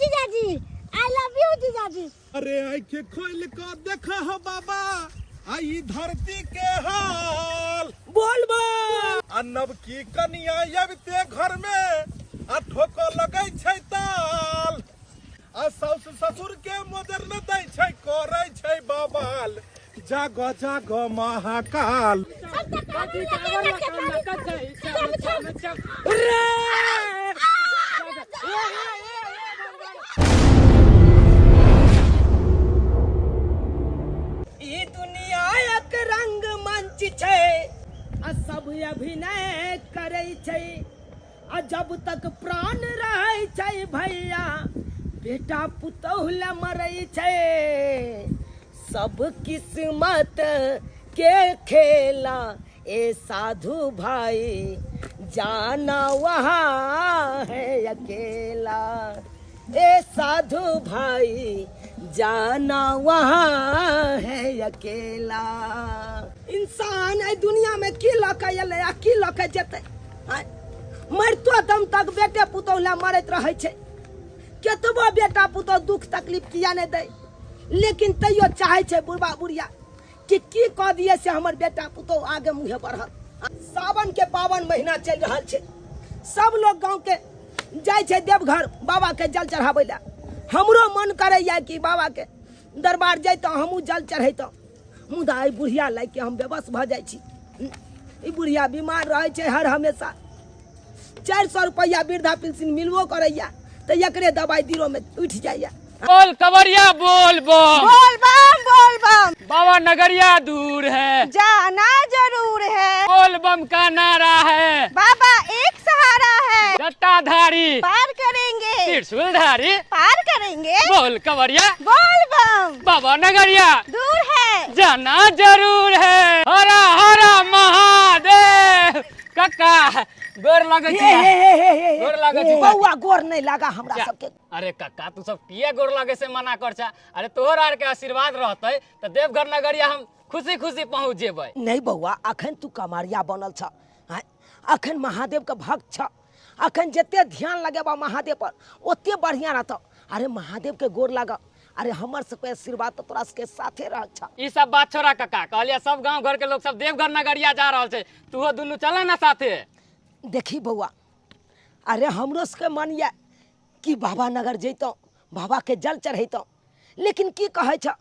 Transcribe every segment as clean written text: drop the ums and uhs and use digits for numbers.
जीजाजी, I love you जीजाजी। अरे आंखें खोल के देखा हो बाबा, आई धरती के हाल। बोल बम। आ नवकी कनिया आबिते घर में आ ठोको लगै छै ताल। आ साउस ससुर के मोजर न दै छै, करै छै बवाल। जागो जागो महाकाल। ई दुनिया एक रंग मंच छै आ सब अभिनय करै छै। आ जब तक प्राण रहै छै भैया, बेटा पुतोहु लए मरै छै। सब किस्मत के खेला ए साधु भाई, जाना वहाँ है अकेला। ए साधु भाई, जाना वहाँ है अकेला। इंसान एहि दुनिया में की लऽ के एलै आ की लऽ के जेतै? मरितो दम तक बेटे पुतोहु लए मरैत रहै छै। केतबो बेटा पुतोहु दुख तकलीफ किया नहि दै, लेकिन तैयो चाहै छै बुढ़बा बुढ़िया कि की कऽ दिए से हमर बेटा पुतोहु आगे मुँहे बढ़त। सावन के पावन महीना चलि रहल छै, सब लोग गाँव के जाइ छै देवघर बाबा के जल चढ़ाबै लए। हमरो मन करैया कि बाबा के दरबार जैतहुँ, हमहूँ जल चढ़ैतहुँ, मुदा एहि बुढ़िया लागि के हम बेबस भऽ जाइ छी। ई बुढ़िया बीमार रहै छै हर हमेशा। 400 रुपैआ वृद्धा पेंशन मिलबो करैया तऽ एकरे दवाइ दिरो में उठि जाइया। बोल कवरिया बोल बम, बोल बम बोल बम। बाबा नगरिया दूर है, जाना जरूर है। बोल बम का नारा है, बाबा एक सहारा है। जटाधारी पार करेंगे, त्रिशूलधारी पार करेंगे। बोल कवरिया बोल बम, बाबा नगरिया दूर है, जाना जरूर है। हरा हरा महादेव। कक्का गोर लागै छी, गोर लागै छी। बौआ गोर नहीं लागा हमरा सबके। अरे कक्का तू सब किया गोर लागे से मना कर छा? अरे तोहर आर के आशीर्वाद रहतै त देवघर नगरिया हम खुशी खुशी पहुंच जेबै। नहीं बौआ, अखन तू कमारिया बनल छ, अखन महादेव के भक्त छ, अखन जते ध्यान लगेबा महादेव पर ओते बढ़िया रहतौ। अरे महादेव के गोर लागा, अरे हमर सबके आशीर्वाद तो तोरा सबके साथे रह छ। ई सब बात छोड़ा कक्का, कहलिया सब गांव घर के लोग सब देवघर नगरिया जा रहल छै, तूहो दुनू चला ना साथे। देखी बौआ, अरे हमरो सबके मन या कि बाबा नगर जैतौं, बाबा के जल चढ़ैतौं, लेकिन की कहै छ,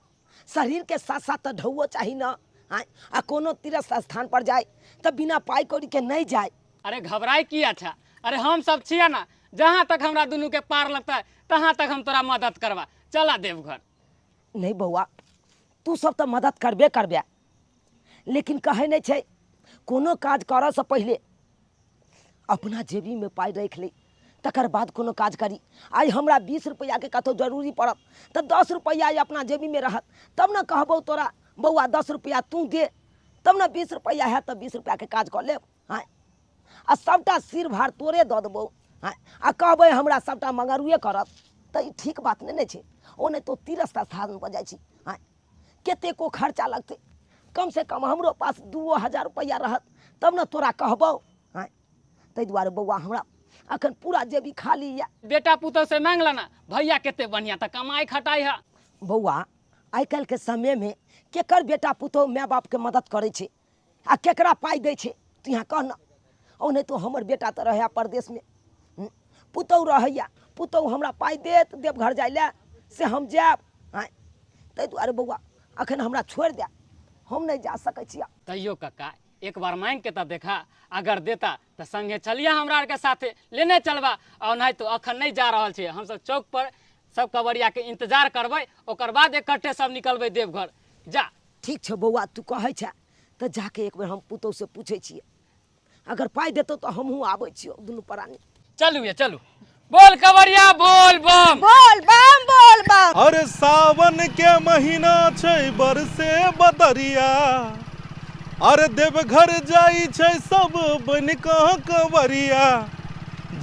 शरीर के साथ साथ तऽ ढौओ चाही न। आ कोनो तीर्थ स्थान पर जाय तऽ बिना पाइ कौड़ी के नहीं जाय। अरे घबराए की अच्छा, अरे हम सब छियै ना, जहाँ तक हमरा दुनू के पार लगता तहाँ तक हम तोरा मदद करबा। चला देवघर। नहीं बौआ, तू सब तऽ मदद करबे करबे, लेकिन कहै नहीं छै कोनो काज करऽ से पहिले अपना जेबी में पाइ राखि ली, तकर बाद कोनो काज करी। आइ हमरा 20 रुपैआ के कतहु जरूरी पड़त तऽ 10 रुपैआ अपना जेबी में रहत, तब ने कहबौ तोरा बौआ 10 रुपैआ तू दे, तब ने 20 रुपैआ हैत तऽ 20 रुपैआ के काज कऽ लेब। हाँ, आ सबटा सिर भार तोरे दऽ देबौ। हाँ, आ कहबै हमरा सबटा मंगरुए करत तऽ ई ठीक बात नहि ने छै। ओ नहि तो तीर्थ स्थान पर जाइ छी, हाँ, कतेको खर्चा लगतै, कम से कम हमरो पास 2000 रुपैआ रहत तब ने तोरा कहबौ। हाँ, ताहि दुआरे बौआ हमरा अखन पूरा जेबी खाली या। बेटा पुतोह से मांग लेना भैया कते बढ़िया तऽ कमाई खटाई है। बौआ आइ काल्हि के समय में केकर बेटा पुतोह my बाप के मदद करै छै आ केकरा पाइ दै छै, तू यहाँ कह न। ओ नहि तो हमर बेटा तऽ रहैया परदेश में, पुतोह रहैया, पुतोह हमरा पाइ देत देवघर जाइ लए से हम जायब। हाँ, ताहि दुआरे बौआ अखन हमरा छोड़ि दे, हम नहि जा सकै छी। तैयो कक्का एक बार मांग के तऽ देखा, अगर देता तऽ संगे चलिया हमरा आर के साथे लेने चलबा, और नहीं तो अखन नहीं जा रहल छियै हम सब। चौक पर सब कवरिया के इंतजार करबै, ओकर बाद इकट्ठे सब निकलबै देवघर। जा ठीक छै बौआ, तू कहै छै तऽ जाके एक बेर हम पुतोह से पूछै छियै, अगर पाइ देतौ तऽ हमहूँ आबै छियौ दुनू प्राणी। चलू ये चलू। बोल कवरिया बोल बम, बोल बम बोल बम। अरे सावन के महीना छै बरसे बदरिया, अरे देवघर जाई छै सब बन कऽ कवरिया।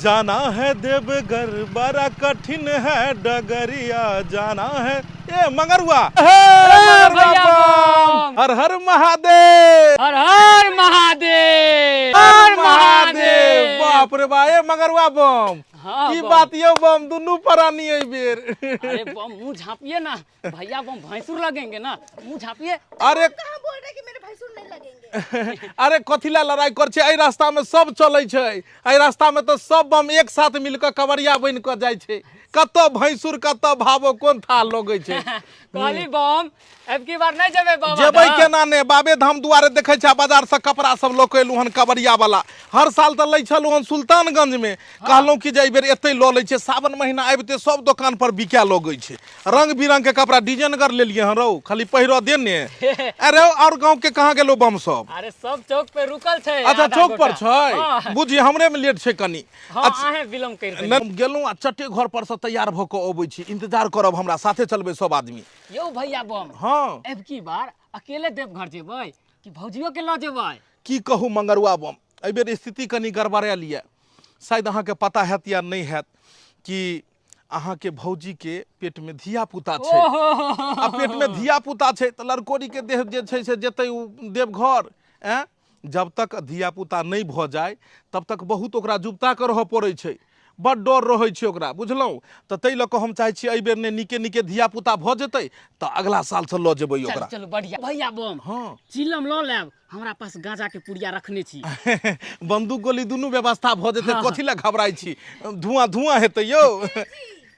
जाना है देवघर बड़ा कठिन है डगरिया, जाना है ए मंगरुआ, भैया बम। हर हर महादेव, हर हर महादेव, हर महादेव। बाप रे बा, ए मंगरुआ बम, हाँ, की बम। बात यो बम, दुनू परानी एहि बेर। अरे बम मुंह झाँपिए ना भैया, बम भैंसुर लगेंगे ना, मुंह झाँपिए। अरे कहाँ बोल रहे कि मेरे भैंसुर नहीं लगेंगे? अरे कथिला लड़ाई कर छै, एहि रास्ता में सब चलै छै, एहि रास्ता में तऽ सब बम एक साथ मिल कऽ कवरिया बनि कऽ जाइ छै। कतऽ भैंसुर कतऽ भावो कोन था लगै छै। कहली बम अब की बार नहीं जेबै बाबा जेबै धाम? केना ने, बाबे धाम दुआरे देखै छै बाजार से कपड़ा सब लऽ कऽ एलहुँ हन कवरिया वाला। हर साल तऽ लै छलहुँ हन सुल्तानगंज में, कहलहुँ कि जे एहि बेर एतै लऽ लै छै। सावन महीना आबिते सब दोकान पर बिकाय लगै छै, रंग बिरंग के कपड़ा डिजाइनगर लेलियै हन रौ, खाली पहिरऽ दे ने। अरे और गाँव के कहाँ गेलो बम सब? अरे सब चौक पे रुकल छै। अच्छा आधा चौक पर गोटा। छै, हाँ, बुझी हमरे में लेट छै कनी। हाँ, अच्छा, अहें विलम्ब कर देलियै। नहि, गेलहुँ आ चटे घर पर से तैयार भऽ कऽ अबै छी, इंतजार करब, हमरा साथे चलबै सब आदमी। यौ भैया बम, हाँ अब की बार अकेले देवघर जेबै कि भौजियो के लऽ जेबै? की कहू मंगरुआ बम, एहि बेर स्थिति कनि गड़बड़ायल यऽ। शायद अहाँके पता हैत या नहि हैत कि अहाँके भौजीके पेटमे धिया पुता छै। आ पेटमे धिया पुता छै तऽ लड़कोरीके देह जे छै से जेतै ओ देवघर। एँ जब तक धिया पुता नहि भऽ जाय तब तक बहुत ओकरा जुबता कऽ रहऽ पड़ै छै, बड डर रहै छै ओकरा, बुझलहुँ? तऽ ताहि लऽ कऽ हम चाहै छी एहि बेर ने नीके नीके धिया पुता भऽ जेतै तऽ अगला सालसँ लऽ जेबै चलू ओकरा। चलू बढ़िया भैया बम। हाँ चिलम लऽ लेब, हमरा पास गांजा के पुड़िया रखने छी। बंदूक गोली दुनू व्यवस्था भऽ जेतै, कथी लए घबराइ छी, धुआं धुआं हेतै यौ।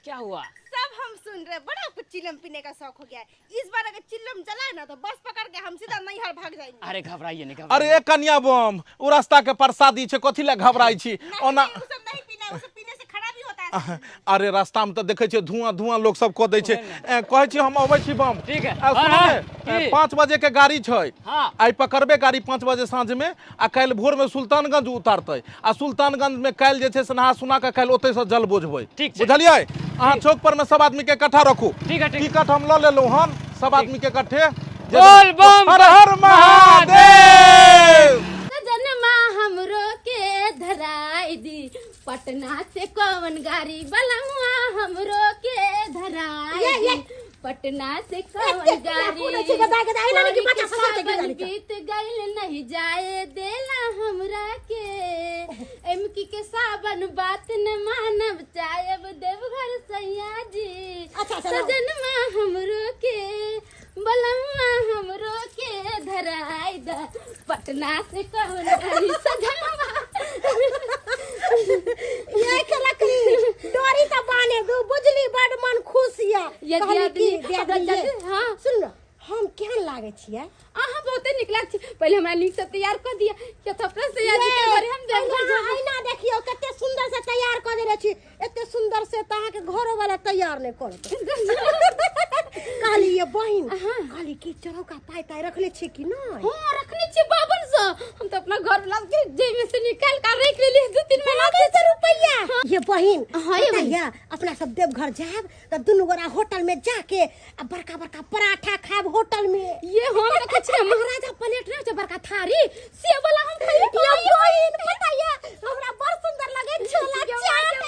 क्या हुआ? सब हम सुन रहे, बड़ा आपको चिलम पीने का शौक हो गया है। इस बार अगर चिलम जलाए ना तो बस पकड़ के हम सीधा नैहर भाग जाएंगे। अरे घबराइए नहीं, घबराइए। अरे कन्या बम, ओ रास्ता के प्रसादी छै, कथी लए घबराइ छी? नहीं, ओना नहीं, वो सब नहीं पीना है, वो सब पीने से खराबी होता है। अरे रास्ता में तऽ देखै छियै धुआं धुआं लोक सब कऽ दै छै। कहै छी हम अबै छी बम। ठीक है। आ, हाँ, सुनू हाँ, ने, की? 5 बजे के गाड़ी छै। हाँ। आइ पकड़बै गाड़ी 5 बजे साँझ में, आ काल्हि भोर में सुल्तानगंज उतारतै, आ सुल्तानगंज में काल्हि जे छै से नहा सुना कऽ काल्हि ओतै से जल बोझबै। ठीक छै। बुझलियै? अहाँ चौक पर में सब आदमी के इकट्ठा रखू। ठीक है, ठीक। टिकट हम लऽ लेलहुँ हन, सब आदमी के इकट्ठे। बोल बम। हर हर महादेव। सजनमा हमरो के धराई दी पटना से कौन गाड़ी बलमुआ हमरो के धराई दी पटना से कौन एते गाड़ी। कोन छै गदा गदा, एना नहि कि बच्चा ससुर के सावन गाड़ी के। बीत गइल नहीं जाए देला हमरा के, एमकी के सावन बात न मानब चाहब देवघर सैया जी। अच्छा, अच्छा, लाओ। सजनमा हमरो के बलमुआ हमरो के धराई द पटना से कौन गाड़ी सजनमा। ये खेलकली डोरी त बाने दू, बुझली? बड मन खुश ये। ये कहली की दियादनी, दियादनी ये। हाँ। सुन न, हम केहन लागै छियै? अहाँ बहुते नीक लाग छै। पहिले हमरा नीक से तैयार कर दिया किया तऽ अपना सैया जी के घरे हम देवघर अहिना जाब। अहिना देखियौ कते सुंदर से तैयार कऽ देने छी, एते सुंदर से तऽ अहाँके घरो वाला तैयार नहि करत। कहली ये बहिन, कहली कि चरौका पाइ ताइ रखले छी कि नहि? हाँ रखने छी 5200, हम तऽ अपना घर वाला के जेब में से निकाल कर रख लेलियै 2-3 महीना बावन सौ रुपैया। ये बहिन, हाँ, ये पता बहिन। ये अपना सब देवघर जायब तऽ दुनू गोरा होटल में जाके आ बड़का बड़का पराठा खायब होटल में। ये हम रखै छियै महाराजा प्लेट नहि होइ छै बड़का थारी से वाला हम खाइए। ये बहिन पता ये हमरा बड़ सुंदर लगे छोला चाट।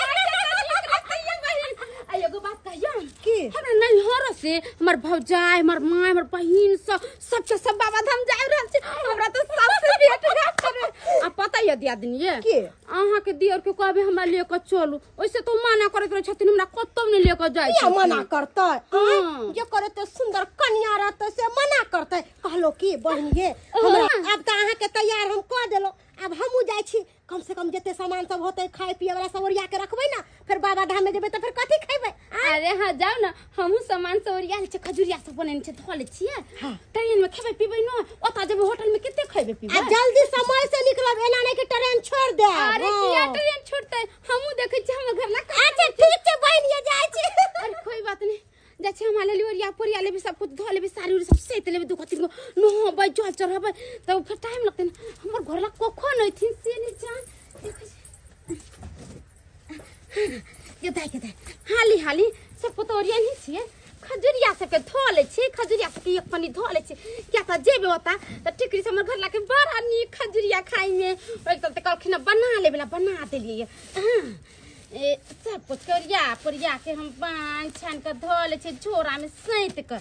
आ एगो बात कहियो? की? हमरा नैहर से हमर भौजाई, हमर माय, हमर बहिन सब सबके सब बाबा धाम जा रहल छै, हमरा तऽ सबसे भेट घाट करे। आ पता ये दियादनी ये की? अहाँ के दियर के कहबे हमरा ले के चलू, ओइसे तो मना करैत रहै छथिन, हमरा कतौ नहि ले के जाइ किया छथिन। मना करतै? हाँ। जे करे ते सुंदर कन्या रहतै से मना करतै? कहलो की बहिन ये, हमरा आब तऽ अहाँके तैयार हम कऽ देलहुँ, आब हमहूँ जाइ छी। कम से कम जते सामान सब होतै खाय पिए वाला सब ओरिया के रखबै ना, फेर बाबा धाम में जेबै तऽ फेर कथी खैबै? अरे हाँ जाओ ना, हमहूँ सामान सब ओरिया लै छियै, खजुरिया सब बनेने छियै, धऽ लै छियै। हाँ। ट्रेन में खेबै पीबै न, ओतऽ जेबै होटल में कते खेबै आ पीबै। जल्दी समय से निकलब, एना नहि कि ट्रेन छोड़ देब। अरे हाँ। किया ट्रेन छूटतै, हमहूँ देखै छियै हमर घर ला। अच्छा ठीक छै बहिन ये, जाइ छी। अरे कोई बात नहीं, जाइ छी हम लेली ओरिया पोरिया लेबै, सब कुछ धऽ लेबै, साड़ी उड़ी सब सैत लेबै, 2 3 गो नहबै जल चढ़बै तब फेर टाइम लगतै ने। हमर घर ला कखन अयथिन से नहि जान। देखै छी ये दाइ के दाइ, हाली हाली सब पुतोह ओरिया नहि छियै, खजुरिया सबके धऽ लै छियै, खजुरिया सबके एक पन्नी धऽ लै छियै, किया तऽ जेबै ओतऽ तऽ टिकरी से हमर घर लाके बड़ा नीक खजुरिया खाइमे। ओहि चलते कहलखिन बना लेबै ला, बना देलियै। हाँ। ए सब कुछ के ओरिया पोरिया के हम बांध छान के धो ले छियै झोरा में सैत के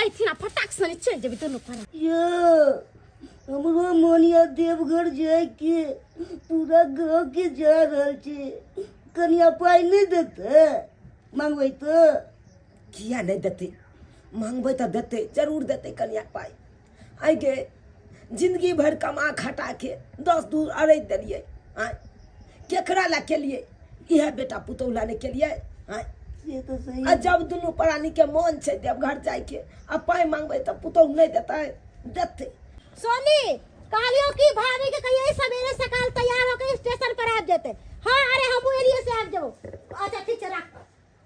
ऐथिन आ फटाक सनी चलि जेबै दुनू पर। यो हमरो मोन या देवघर जायके, पूरा गाँव के जा रहल छै। कनिया पाइ नहि देतै? मांगबै तऽ किया नहि देतै? मांगबै तऽ देतै, जरूर देतै कनिया पाइ। आइ गे जिंदगी भरि कमा खटा के 10 दूर अड़ैत देलियै, आँय केकरा ला केलियै? इएह बेटा पुतोहु ला नहि केलियै? आँय से तऽ सही। आ जब दुनू प्राणी के मन छै देवघर जायके आ पाइ मांगबै तऽ पुतोहु नहि देतै? देतै। सोनी कहलियो कि भाभी के कहिए सवेरे सकाल तैयार होके स्टेशन पर आबि जेते। हाँ अरे हमहूँ एरिया से आबि जेबो। अच्छा ठीक छै, राख।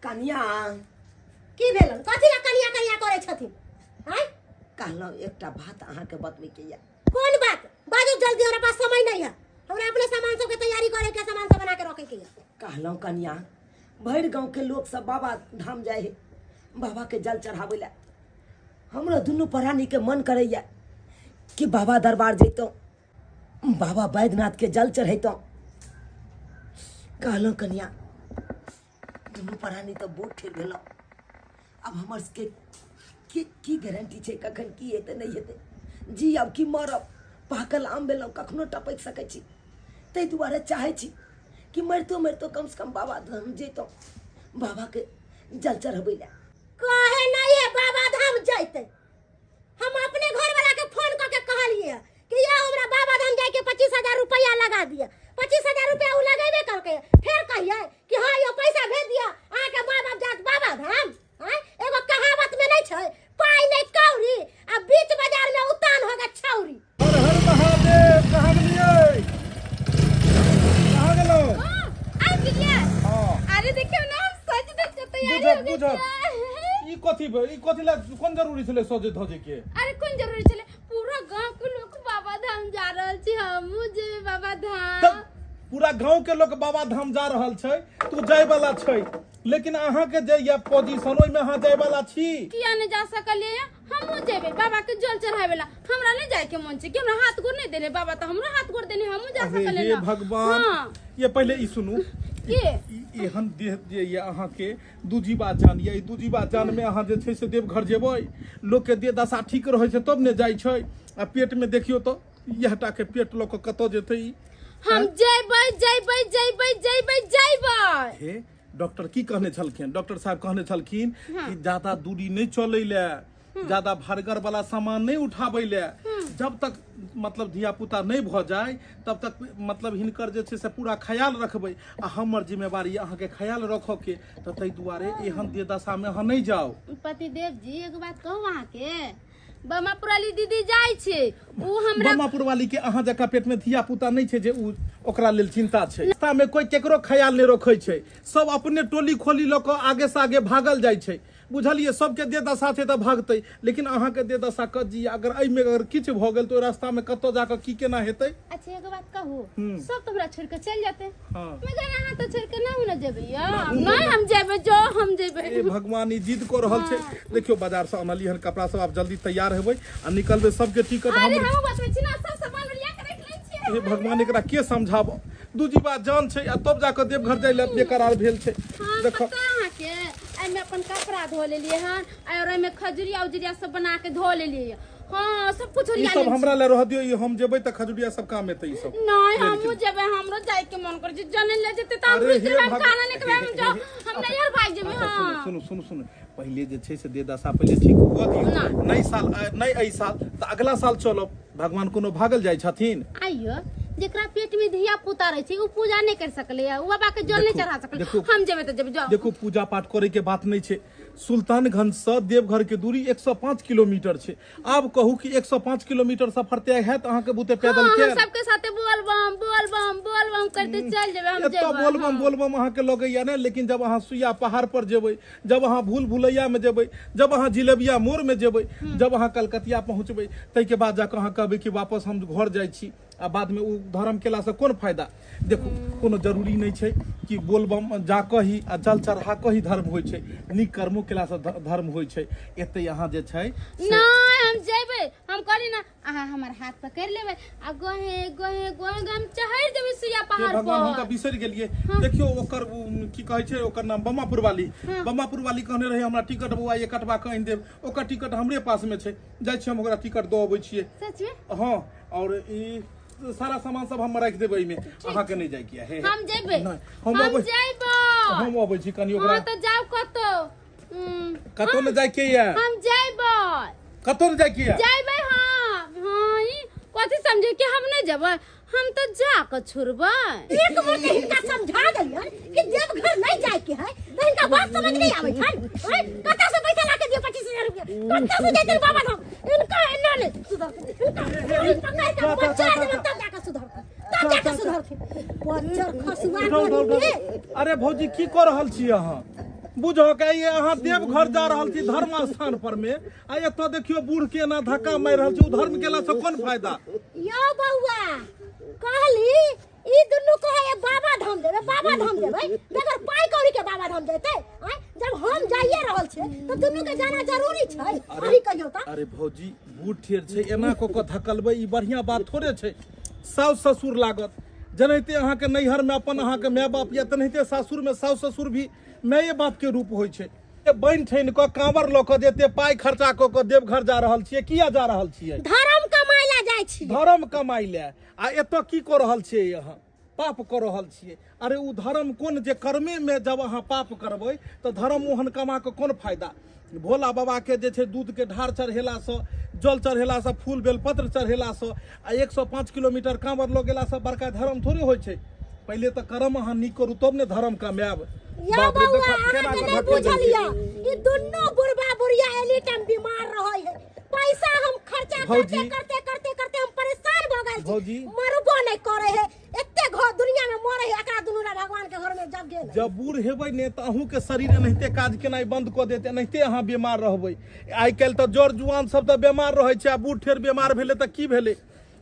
कनिया की भेलन? कथी ला कनिया कनिया करै छथिन? आँय कहलहुँ एकटा बात अहाँके बतबैके यऽ। कोन बात? बाजू जल्दी, हमरा पास समय नहीं है, हमरा अपने सामान सबके तैयारी करे के, सामान सब बना के रखे के है। कहलहुँ कनिया, भरि गाँवके लोक सब बाबा धाम जाइ है बाबा के जल चढ़ाबै लए। हमरो दुनू प्राणीके मन करैया कि बाबा दरबार जैतहुँ, बाबा बैद्यनाथ के जल चढ़ैतहुँ। कहलहुँ कनिया, दुनू प्राणी तऽ बूढ़ ठेर भेलहुँ, आब हमर सबके की गारंटी छै कखन की हेतै नहि हेतै? जी आब की मरब? पाकल आम भेलहुँ, कखनो टपकि सकै छी। ताहि दुआरे चाहै छी कि मरितो मरितो कमसँ कम बाबा धाम जैतहुँ बाबाके जल चढ़बै लए। कहे नहीं है बाबा धाम जैते। हम अपने घर वाला के फोन करके कहलिए कि ये हमरा बाबा धाम जाके 25,000 रुपया लगा दिया। 25,000 रुपया उ लगेबे करके फिर कहिए कि हाँ यो पैसा भेज दिया अहाँ के माँ बाप जात बाबा धाम। आँय एगो कहावत में नहीं छै, पाई नहीं कौड़ी आ बीच बाजार में उतान हो गए छौरी। हर हर महादेव। कहाँ गेलियै? कहाँ गेलहुँ? आबि गेलियै। हाँ अरे देखियौ ना, हम सज धज के तैयारी बुझत हो गेल बुझत छियै। ई कथी भेल? ई कथी ला कोन जरूरी छलै सजे धजे के? अरे कोन जरूरी छलै? पूरा गांव के लोग बाबा धाम जा रहल छी, हमहूँ जेबै बाबा धाम। तब पूरा गांव के लोग बाबा धाम जा रहल छै, तू जाय वाला छै, लेकिन अहाँ के जे ये पोजीशन ओहिमे अहाँ जाय वाला छी? किया नहीं जा सकलियै? हमहूँ जेबै बाबा के जल चढ़ावे ला। हमरा नहीं जाय के मन छै कि हमरा हाथ गोड़ नहीं देने बाबा? तऽ हमरो हाथ गोड़ देने, हमहूँ जा अरे सकलियै हे ना। भगवान। हाँ। ये पहिले ई सुनू के ई एहन देह जे ये अहाँ के दूजीबा जान ये, ई दूजीबा जान में अहाँ जे छै से देवघर जेबै? लोक के देह दशा ठीक रहै छै तब ने जाइ छै। आ पेट में देखियौ तऽ इएह टा के पेट लऽ कऽ कतऽ जेतै ई? हम जेबै जेबै जेबै जेबै जेबै। हे डॉक्टर की कहने छलखिन? डॉक्टर साहब कहने छलखिन कि ज्यादा दूरी नहि चलै लए, ज्यादा भरगर वाला सामान नहि उठाबै लए, जब तक मतलब धिया पुता नहि भऽ जाय तब तक मतलब हिनकर जे छै से पूरा ख्याल रखबै आ हमर जिम्मेवारी अहाँके ख्याल रखऽ के। तऽ ताहि दुआरे एहन देह दशामे अहाँ नहि जाउ। पतिदेव जी, एगो बात कहू अहाँके? बमापुराली दीदी जाइ छै, उ हमरा बमापुर वाली के अहाँ जकाँ पेट में धिया पुता नहि छै जे उ ओकरा लेल चिंता छै। रास्ता में कोई केकरो ख्याल नहि रखै छै, सब अपने टोली खोली लऽ कऽ आगे से आगे भागल जाइ छै, बुझलियै? सबके देह दशा छै तऽ भागतै, लेकिन अहाँके देह दशा कज्जी, अगर एहिमे अगर किछु भऽ गेल तऽ ओहि रास्तामे कतऽ जाकऽ की केना हेतै? अच्छा एगो बात कहू, सब तो हमरा छोड़ के चल जाते, हाँ। मगर अहाँ तो छोड़ के ना ना जेबै यौ। नहीं हम जेबै, जो हम जेबै। ए भगवान, ई जिद कऽ रहल छै। देखियौ बाजार से अनलियै हन कपड़ा सब, आब जल्दी तैयार हेबै आ निकलबै सबके टिकट। अरे हम हम बतबै छी ना, सब सामान ओरिया के रख लै छियै। हे भगवान, एकरा के समझाबऽ? दू जीवा जान छै आ तब जाकऽ देवघर जाइ लए बेकरार भेल छै। हाँ। देखो पता अहाँके, एहिमे अपन कपड़ा धो लेलियै हन और एहिमे खजुरिया उजुरिया सब बना के धो लेलियै। हाँ सब कुछ ई ओरिया सब लेने हमरा लए रह दियौ, ई हम जेबै तऽ खजुरिया सब काम एतै ई सब। छी। नहीं हमहूँ जेबै, हमरो जाय के मन करै छै। जने ले जेतै तऽ हम अरे रुकि हे जेबै, हम भगवान। खाना नहीं खेबै, हम जाउ, हम नैहर भागि जेबै। अच्छा, हाँ सुनू सुनू सुनू, पहिले जे छै से देह दशा पहिले ठीक कऽ दियौ। नहि साल नहि एहि साल तऽ अगला साल चलब। भगवान कोनो भागल जाइ छथिन? आइयो जेकरा पेट में धिया पुता रहे छै उ पूजा नहीं कर सकले, उ बाबा के जल नहीं देखू, चढ़ा सकले। देखू। हम जेबै तऽ जेबै, जाउ। देखू पूजा पाठ करे के बात नहीं छै। सुल्तानगंज से देवघर के दूरी 105 किलोमीटर छै। आब कहू कि 105 किलोमीटर सफर तय हैत अहाँके बुते पैदल? हाँ, हम के सबके साथे बोल बम बोल बम बोल बम करते चल जेबै हम। एतऽ जेबै बोलबम हाँ। बोलबम अहाँके लगैया ने, लेकिन जब अहाँ सुइया पहाड़ पर जेबै, जब अहाँ भूल भुलैया में जेबै, जब अहाँ जिलेबिया मोड़ में जेबै, जब अहाँ कलकतिया पहुँचबै, ताहिके बाद जाकऽ अहाँ कहबै कि वापस हम घर जाइ छी। आ बादमे ओ धर्म केलासँ कोन फायदा? देखू कोनो जरूरी नहि छै कि बोलबम जा कऽ ही आ जल चढ़ा कऽ ही धर्म होइ छै, नीक कर्मो केलासँ धर्म होइ छै। एतै अहाँ जे छै नहीं हम जेबै, हम कहली ना अहाँ हमर हाथ पकड़ लेबै आ गोहे गोहे गोहे गोहे हम चढ़ि जेबै सुइया हे पहाड़ भगवान, हम पर। तऽ बिसरि गेलियै। देखियौ ओकर उ, की कहै छै ओकर नाम, बमापुर वाली। बमापुर वाली कहने रहै हमरा टिकट बौआ ये कटवा कऽ आनि देब। ओकर टिकट हमरे पास में छै, जाइ छियै हम ओकरा टिकट दऽ अबै छियै। सच में? हँ, और ई सारा सामान सब हम राखि देबै एहिमे, अहाँके नहि जाइके है। हे, हे। हम जेबै। नहि, हम हम अबै, जेबै। हम अबै छी कनि ओकरा। हाँ तऽ जाउ कतौ। कतौ नहि जाइके ये। हम जेबै। कतौ नहि जाइके ये। जेबै। हाँ हाँ, ई कथी समझे कि हम नहीं जेबै? हम तऽ जा कऽ छोड़बै। एक बेर के हिनका समझा देलियन कि देवघर नहीं जाए के है तो हिनका बात समझ नहीं आवे छन। हैं, कतऽ से पैसा ला के दियो 25,000 रुपया? कतऽ से जैते बाबा धाम? इनका एना नहीं सुधरते, इनका पकड़ के बच्चा देबै तब जाके सुधरते, तब जाके सुधरते बच्चर खसुआ। उठाउ, उठाउ, उठाउ। के अरे भौजी, की कऽ रहल छी अहाँ? बुझो के ये अहाँ देवघर जा रहल छी धर्म स्थान पर में, आ एतऽ देखियौ बूढ़ के एना धक्का मारि रहल छी। ओ धर्म केला से कोन फायदा? यो बौआ, कहली ई दुनू कहे बाबा धाम जेबै, बाबा धाम जेबै, बगैर पाई कौड़ी के बाबा धाम जेतै? आँय, जब हम जाइए रहल छियै तऽ दुनू के जाना जरूरी छै, अही कहियौ तऽ। अरे भौजी, बूढ़ ठेर छै, एना कऽ कऽ धकलबै ई बढ़िआँ बात थोड़े छै। साउस ससुर लागत, जेनाहिते अहाँके नैहरमे अपन अहाँके माय बाप यऽ, तेनाहिते सासुरमे साउस ससुर भी माये बाप के रूप होइ छै। बनि ठनि कऽ कांवर लऽ कऽ जते पाइ खर्चा कऽ कऽ देवघर जा रहल छियै, किया जा रहल छियै? धर्म कमाइ ला जाइ छी। धर्म कमाइ लए, आ एतऽ की कऽ रहल छियै अहाँ? पाप कऽ रहल छियै। अरे ओ धर्म कोन जे कर्मेमे जब अहाँ पाप करबै तऽ धर्म ओहन कमा कऽ कोन फायदा? भोला बाबा के जे छै दूध के ढार चढ़ेलासँ, जल चढ़ेलासँ, फूल बेलपत्र चढ़ेलासँ आ 105 किलोमीटर कांवर लऽ गेलासँ बड़का धर्म थोड़े होइ छै। पहिले तऽ कर्म अहाँ नीक करू तब ने धर्म कमायब। यो बाप रे, बौआ, देखो केना अहाँके कऽ नहि धकेल दै बुझल छै। यऽ, ई दुनू बुढ़बा बुढ़िया एनी टाइम बीमार रहै है। पैसा हम खर्चा करते भौजी। करते करते करते हम परेशान भऽ गेल छी। भौजी। मरबो नहि करे है, एते घर दुनिया में मरे है, एकरा दुनू ला भगवान के घर में जब गेल। जब बूढ़ हेबै ने तऽ अहूँके शरीर एनाहिते काज केनाइ बंद कऽ देत, एनाहिते अहाँ बीमार रहबै। आइ काल्हि तऽ जर जुआन सब तऽ बीमार रहै छै, आ बूढ़ ठेर बीमार भेलै तऽ की भेलै?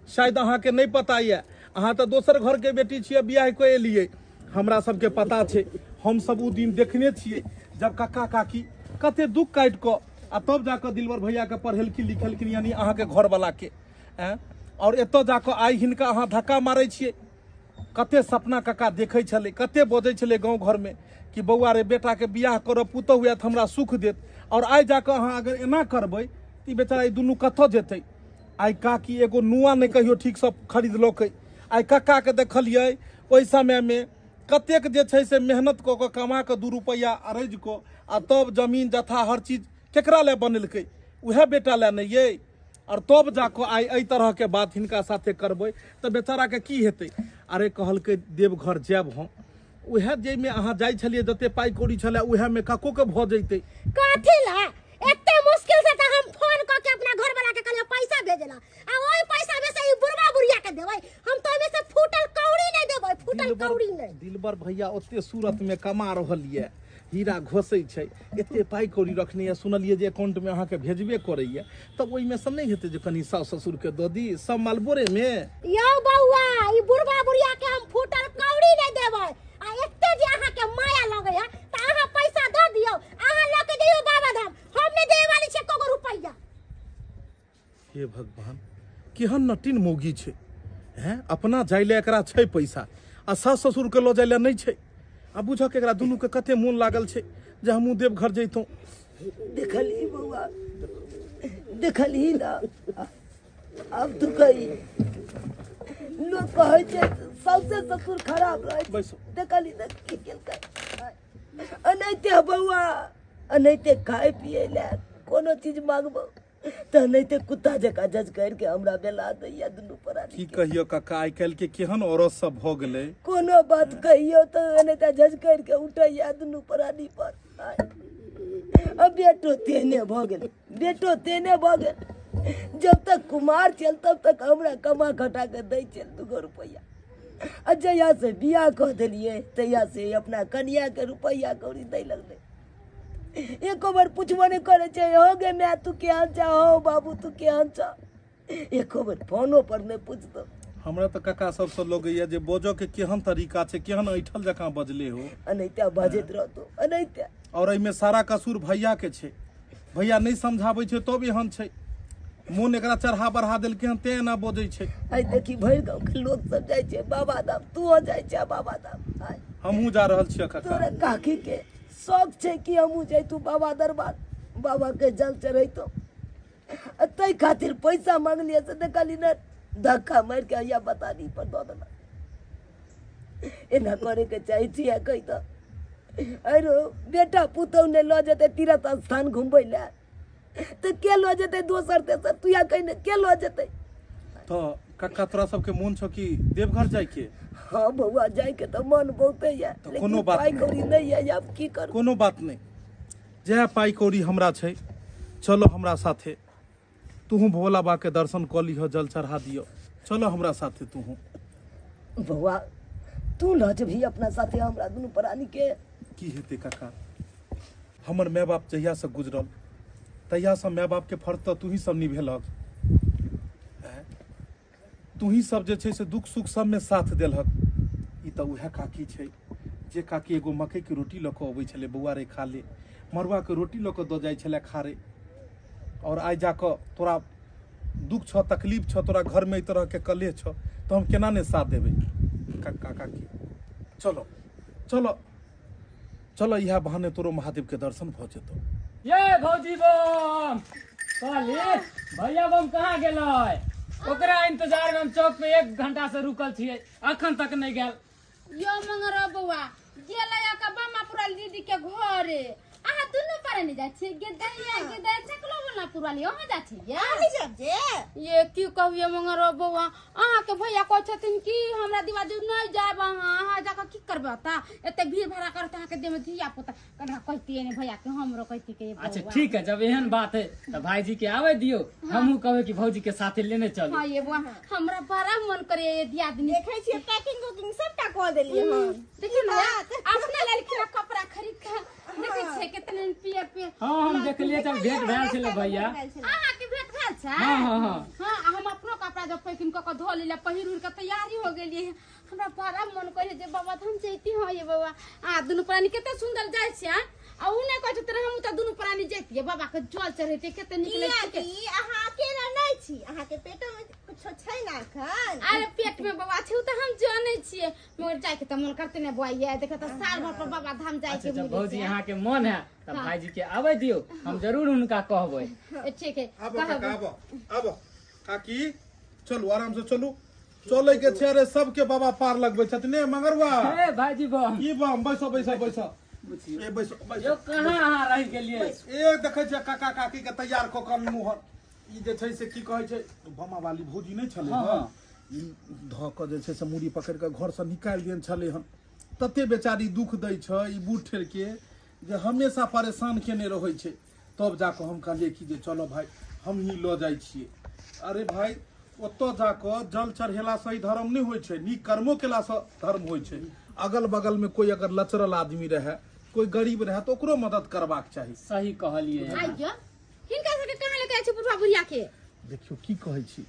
शायद अहाँके नहि पता यऽ, अहाँ तऽ दोसर घरके बेटी छियै, बियाह कऽ एलियै। हमरा सबके पता छै, हमसब ओ दिन देखने छियै जब कक्का काकी कते दुख काटि कऽ आ तब जाकऽ दिलबर भैयाके पढ़ेलखिन लिखेलखिन, यानी अहाँके घरवलाके। आँय, आओर एतऽ जाकऽ आइ हिनका अहाँ धक्का मारै छियै। कते सपना कक्का देखै छलै, कते बजै छलै गाँव घरमे कि बौआ रे, बेटाके बियाह करब, पुतहु आयत हमरा सुख देत। आओर आइ जाकऽ अहाँ अगर एना करबै तऽ ई बेचारा ई दुनू कतऽ जेतै? आइ काकी एगो नुआ नहि कहियो ठीकसँ खरीदलकै। आइ कक्काके देखलियै ओहि समयमे कतेक जे छै से मेहनत कऽ कऽ कमा कऽ 2 रुपैआ अरजि कऽ आ तब जमीन जथा हर चीज केकरा लए बनेलकै? उएह बेटा लए नहि ये? आओर तब जाकऽ आइ एहि तरहके बात हिनका साथे करबै तऽ बेचाराके की हेतै? अरे कहलकै देवघर जायब हम, उएह जाहिमे अहाँ जाइ छलियै जते पाइ कौड़ी छलै उएहमे कक्कोके भऽ जैतै। कथी ला एते मुश्किल से तऽ हम फोन कऽ के अपना घर वाला के कहलियै पैसा भेजेला, आ ओहि पैसा में से ई बुढ़वा बुढ़िया के देबै? हम तऽ ओहिमे से फूटल कौड़ी नहि देबै, फूटल कौड़ी नहि। दिलबर भैया ओते सूरत में कमा रहल ये, हीरा घोसै छै, एते पाइ कौड़ी रखने यऽ, सुनलियै जे अकाउंट में अहाँके भेजबे करैया, तब ओहिमे से नहि हेतै जे कनि साउस ससुर के दऽ दी सब माल बोरे में? यौ बौआ, ई बुढ़वा बुढ़िया के हम फूटल कौड़ी नहि देबै। आ एते जे अहाँके माया लगै है तऽ अहाँ पैसा दऽ दियौ, अहाँ लऽ के जइयौ बाबा धाम, हम नहि देबै वाली छै एको गो रुपैआ। हे भगवान, केहन नटिन मौगी छै। हैं, अपना जाइ लए एकरा छै पैसा आ सास ससुर के लऽ जाइ लए नहि छै। आ बुझक एकरा दुनू के कते मोन लागल छै जे हमहूँ देवघर जैतहुँ। देखलही बौआ, देखलही ना? आब तू कही, लोक कहै छै सौसे ससुर खराब रहै छै। बैसू। देखलही ना की केलकै? एनाहिते बौआ, एनाहिते खाय पियै लए कोनो चीज मांगबो तऽ एनाहिते कुत्ता जकाँ जज करके हमरा बेला दैया दुनू प्राणी। की कहियो काका, आइ काल्हि के केहन औरत सब भऽ गेलै। कोनो बात कहियो तऽ एनाहिते जज करके उठैया दुनू प्राणी पर। अब बेटो तेहने भऽ गेल, बेटो तेहने भऽ गेल। जब तक कुमार छल तब तक हमरा कमा खटा के दै छल 2 गो रुपैआ, आ जहिया से बियाह कऽ देलियै तहिया से अपना कनिया के रुपैआ कौड़ी दै लगलै। एको बेर पुछबो नहि करै छै, हो गे माय, तू केहन छ? हो बाबू, तू केहन छ? एको बेर फोनो पर नहि पुछतौ। हमरा तऽ काका सबसँ लगैया जे बजऽ के केहन तरीका छै, केहन ऐठल जकाँ बजले हो। एनाहिते बजैत रहतौ, एनाहिते। और एहिमे सारा कसूर भैया के छै। भैया नहि समझाबै छै तब एहन छै। मोन एकरा चढ़ा बढ़ा देलकै हन तें एना बजै छै। आइ देखी भरि गाँव के लोग सब जाइ छै बाबा धाम, तू जाइ छै बाबा धाम। हमहूँ जा रहल छियै काका। तोरा काकी के शौक छै कि हमहूँ जैतू बाबा दरबार, बाबा के जल चढ़ैतो, ताहि खातिर पैसा मांगलियै से देखली ने धक्का मारि के हैया बतानी पर दऽ देलक। एना करे के चाही छियै कहि तऽ। अरे बेटा पुतहु नहि लऽ जेतै तीर्थ स्थान घुमबै लए तऽ के लऽ जेतै दोसर तेसर? तू या कहि ने के लऽ जेतै? तऽ कक्का तोरा सबके मोन छौ कि देवघर जाइके? हाँ बौआ जाइके तऽ मन बहुते यऽ, तऽ कोनो बात पाइ कौड़ी नहि यऽ, आब की करू? कोनो बात नहि, जएह पाइ कौड़ी हमरा छै चलो हमरा साथे, तुहू भोला बा के दर्शन कऽ लिह, जल चढ़ा दियौ, चलो हमरा साथे तुहू। बौआ तू लऽ जेबही अपना साथे हमरा दुनू प्राणी के? की हेतै काका, हमर माय बाप जहियासँ गुजरल तहियासँ माय बापके फर्ज तऽ तूही सब निभेलक, तूही सब जे छै से दुख सुख सबमे साथ देलहक। ई तऽ उएह काकी छै जे काकी एगो मकइके रोटी लऽ कऽ अबै छलै, बौआ रे खा ले, मड़ुआके रोटी लऽ कऽ दऽ जाइ छलै खा रे, और आइ जाकऽ तोरा दुख छौ, तकलीफ छौ, तोरा घरमे एहि तरहके कलेह छौ, तऽ हम केना नहि साथ देबै काका काकी? चलो चलो चलो, इएह बहाने तोरो महादेवके दर्शन भऽ जेतौ। ये भौजी बम कहली भैया बम कहाँ गेलै? ओकरा इंतजार में हम चौक पे 1 घंटा से रुकल छियै, अखन तक नहीं गेल। यो मंगर बौआ गेलै का बामा पुराल दीदी के घरे। अहाँ दुनू पर नहीं जाइ छियै? गेदैया गेदै चकलो बना पुराली अहाँ जाइ छियै? नहीं जाब जे। ये की कहू मंगर बौआ, अहाँ के भैया कहै छथिन कि हमरा दिवाजी नहीं जायब, अहाँ अहाँ जाकऽ की करबै ओतऽ, एते भीड़ भाड़ा करत अहाँके देह में धिया पुता। कना कहतियै ने भैया के, हमरो कहती के। अच्छा ठीक है, जब एहन बात है तो भाईजी के आवे दियो, हमहू कहबे कि भौजी के साथे लेने चलू। हाँ ये बौआ हमरा बड़ा मन करे ये दियादनी। देखै छियै पैकिंग उकिंग सबटा कऽ देलियै हम। देखियौ ने अपने लेलखिन कपड़ा खरीद के, देखै छियै केतने पियर पियर। हाँ हम देखलियै जब भेंट भेल छलै भैया। अहाँ के भेंट भेल छै? हाँ हाँ हाँ हाँ, हम अपनो कपड़ा जब पैकिंग कऽ के धो लेलियै, पहिर उड़ के तैयारी हो गेलियै। हमरा बड़ा मन करे जे बाबा धाम जैती। हाँ ये बौआ आ दुनू प्राणी कते सुंदर जाइ छै, आ उ नहि कहै छथिन हम तऽ दुनू प्राणी जैतियै बाबा के जल चढ़ैतियै, कते नीक लगै छै। अहाँ अकेला नहि छी, अहाँ के पेटो में कुछो छै ना एखन? अरे पेट में बौआ छै उ तऽ हम जानै छियै, मगर जाय के तऽ मन करते ने बौआ। ये देख तऽ साल भर पर बाबा धाम जाय के। अच्छा भौजी अहाँ के मन है तऽ भाईजी के आबै दियौ, हम जरूर हुनका कहबै। ठीक है आबो काका, आबो आबो काकी, चलू आराम से चलू, चले के छै रे सबके बाबा पार लगबै छथिन। ने मगरवा ए भाईजी बम की बम, बैसो बैसो बैसो, ए बैसो बैसो। यो कहाँ अहाँ रहि गेलियै? ए देखै छियै काका काकी के तैयार कऽ कऽ अनलहुँ हन। ई जे छै से की कहै छै बमा वाली भौजी नहि छलै हँ, ई धऽ कऽ जे छै से मूड़ी पकड़ि कऽ घरसँ निकालि देने छलै हन। तते बेचारी दुख दै छै ई बूढ़ ठेरके जे हमेशा परेशान केने रहै छै। तब जाकऽ हम कहलियै कि जे चलो भाई हमही लऽ जाइ छियै। अरे भाई ओतऽ जाकऽ जल चढ़ेलासँ ही धर्म नहि होइ छै, नीक कर्मो केलासँ धर्म होइ छै। अगल बगल में कोई अगर लचरल आदमी रहै, कोई गरीब रहै, तऽ ओकरो मदद करबाक चाही। सही कहलियै। आइयो हिनका सबके कहाँ लेके जाइ छी बुढ़वा बुढ़िया के? देखियौ की कहै छी,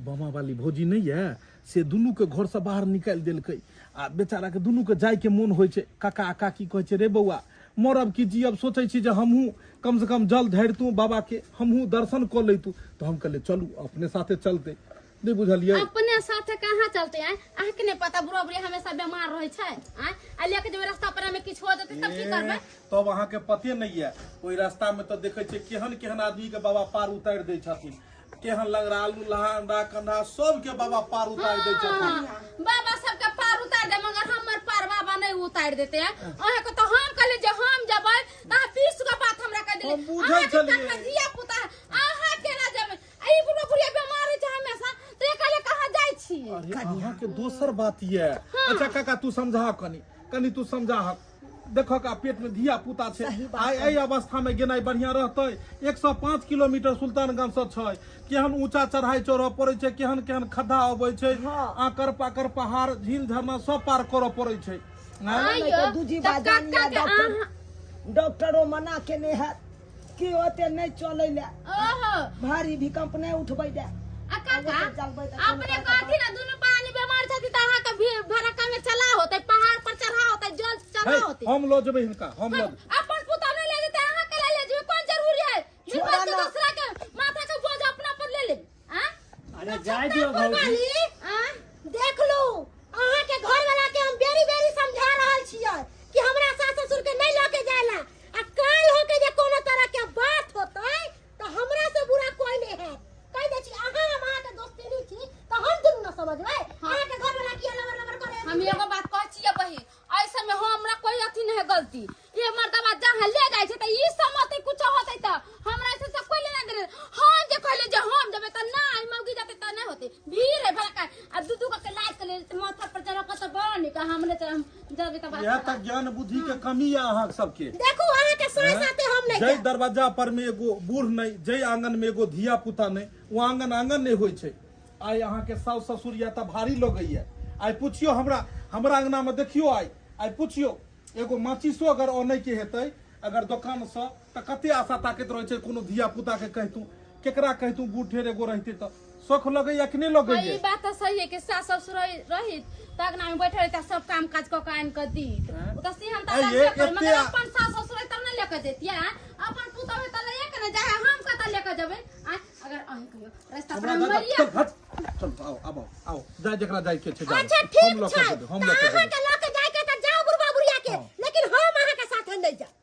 बामा वाली भौजी नहि यऽ से दुनू के घरसँ बाहर निकालि देलकै, आ बेचारा के दुनू के जाय के मोन होइ छै। काका काकी कहै छै रे बौआ मरब कि जियब, सोचै छी जे हमहूँ कम से कम जल ढारितहुँ बाबा के, हमहूँ दर्शन कऽ लैतहुँ। तऽ हम कहलियै चलू अपने साथे चलतै। नहि बुझलियै अपने साथे कहाँ चलते? आय अहाँ के नहीं पता बुढ़वा बुढ़िया हमेशा बीमार रहै छै, आय आ लेके जेबै रास्ता पर में किछु हो जेतै तब की करबै? तब अहाँ के पते नहीं है, ओहि रास्ता में तऽ देखै छियै केहन केहन आदमी के बाबा पार उतारि दै छथिन, केहन लगरा आलू लहांडा कंधा सबके बाबा पार उतारि दै छथिन। बाबा सबके पार उतार दे, मगर हमर पार बाबा नहीं उतारि देते हैं। अहाँ के तो हम कहले जे हम जेबै त अहाँ 20 गो बात हमरा कह देले। हम बुझै छलियै। धिया पुता अहाँ केना जेबै? ई बुढ़वा बुढ़िया बीमार रहै छै हमेशा, तऽ एकरा ले कहाँ जाइ छी? अरे अहाँ के दोसर बात ये। अच्छा काका तू समझा कनी कनी, तू समझा, देखक आ पेट में धिया पुता छै, आइ एहि अवस्था में गेनाइ बढ़िया रहतै? 105 किलोमीटर सुल्तानगंज से छै, केहन ऊंचा चढ़ाई चढ़ऽ पड़ै छै, केहन केहन खद्धा अबै छै, आकर पाकर पहाड़ झील झरना सब पार करऽ पड़ै छै। डॉक्टरो मना केने हैत कि ओते नहि चलै ले, भारी भूकंप नहि उठबै ले। अपने कहथिन ना दुनू प्राणी बीमार छथि त अहाँ के भीड़ भड़का में चला होतै, पहाड़ पर चढ़ा होतै, जल चढ़ा होतै। हम लऽ जेबै हिनका, हम लऽ अपन पुतहु नहि ले जेतै, अहाँ के ले जेबै, कोन जरूरी है? दूसरा के माथा के बोझ अपना पर जाय दियौ छत्तापुर भौजी। वाली देख लू, अहाँ के घर वाला के हम बेरी बेरी समझा रहल छियै कि हमरा सास ससुर के नहीं लके जायला, आ काल होके जे कोनो तरह के बात होतै तो हमरा से बुरा कोई नहीं है। कह दै छी अहाँ हम अहाँ के दोस्ती छी तो हम दुनू न समझबै। अहाँ के घर वाला किया लबर लबर करे? हम एगो बात कहै छियै बहिन, ऐसे में हमरा कोई अथी नहीं है गलती। ये मर्दबा जहाँ ले जाइ छै त ई समझतै कुछ होतै त हमरा ऐसे से कोई लेना देना। हम जे कहले जे हम जेबै त ना, ई मौगी जेतै त नहीं होतै। भीड़ है भड़का आ दू दू के लाइट के ले माथा पर चढ़ के त बड़ नीक, हमने त हम जबे त बात इएह तऽ ज्ञान बुद्धि के कमी यऽ अहाँ सबके। देखू अहाँ के साथ साथे हम नहीं जै जायब। दरवाजा पर में एगो बूढ़ नहीं, जै आंगन में एगो धिया पुता नहीं, ओ आंगन आंगन नहीं होइ छै। आइ अहाँ के साउस ससुर या तऽ भारी लगैया। आइ पुछियो हमरा, हमरा अंगना में देखियो, आइ आइ पुछियो एगो माचिसो अगर अनै के हेतै अगर दोकान से तऽ कते आशा ताकैत रहै छै कोनो धिया पुता के कहितू, केकरा कहितू, बूढ़ ठेर एगो रहितै तऽ शौख लगैया कि नहीं लगैया? ई बात तऽ सही है कि सास ससुर रही त अंगना में बैठल रही त सब काम काज क के आनि के दीत। ओ तऽ सिहन तऽ आइ लगबे करे, मगर एते अपन सास ससुर रही तब ने लेके जैतियै। अपन पुतहु है तऽ लैए के ने जाइ है, हम कतऽ लेके जेबै? अगर अहीं कहियो रास्ता पर हमरा हम दादा, मरिया। चल, हट, चल, आओ, आब आओ, आओ, जाय जेकरा जाय के छै, जाओ। अच्छा हम ठीक लऽ के छै, जेबै, हम तऽ लऽ के अहाँ जेबै। के लऽ के जाय के तऽ जाओ बुढ़बा बुढ़िया के, हाँ। लेकिन हम अहाँ के साथे नहीं जाब,